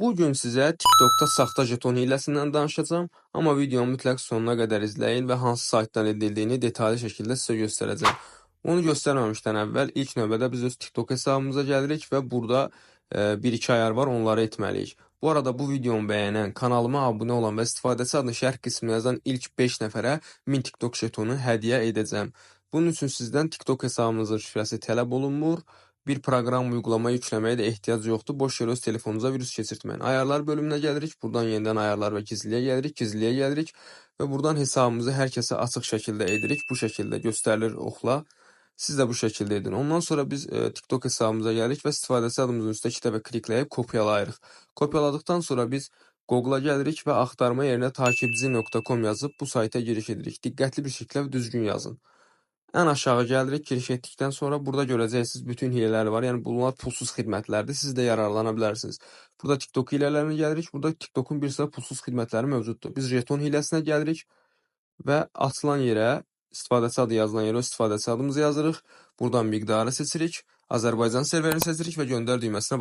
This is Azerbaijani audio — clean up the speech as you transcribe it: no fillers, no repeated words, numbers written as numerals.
Bu gün sizə TikTokda saxta jeton hiləsindən danışacağam, amma videonu mütləq sonuna qədər izləyin və hansı saytdan edildiyini detallı şəkildə sizə göstərəcəm. Onu göstərməmişdən əvvəl ilk növbədə biz öz TikTok hesabımıza gəlirik və burada bir-iki ayar var, onları etməliyik. Bu arada bu videomu bəyənən, kanalıma abunə olan və istifadəçi adını şərh qisminə yazan ilk 5 nəfərə 1000 TikTok jetonu hədiyyə edəcəm. Bunun üçün sizdən TikTok hesabınızın şifrəsi tələb olunmur. Bir proqram, uygulama yükləməyə də ehtiyac yoxdur. Boş yerə öz telefonunuza virus keçirtməyin. Ayarlar bölümünə gəlirik. Buradan yenidən ayarlar və gizliliyə gəlirik. Gizliliyə gəlirik və buradan hesabımızı hər kəsə açıq şəkildə edirik. Bu şəkildə göstərilir oxla. Siz də bu şəkildə edin. Ondan sonra biz TikTok hesabımıza gəlirik və istifadəçi adımızın üstə iki dəfə klikləyib kopyalayırıq. Kopyaladıqdan sonra biz Google'a gəlirik və axtarma yerinə takipçi.com yazıb bu sayta giriş edirik. Diqqətli bir şəkildə və düzgün yazın. Ən aşağı gəlirik, giriş etdikdən sonra burada görəcəksiniz bütün hilələr var. Yəni bunlar pulsuz xidmətlərdir. Siz də yararlana bilərsiniz. Burada TikTok hilələrinə gəlirik. Burada TikTokun bir sıra pulsuz xidmətləri mövcuddur. Biz jeton hiləsinə gəlirik və açılan yerə, istifadəçi adı yazılan yerə öz istifadəçi adımızı yazırıq. Buradan miqdarı seçirik. Azərbaycan serverini seçirik və göndər düyməsinə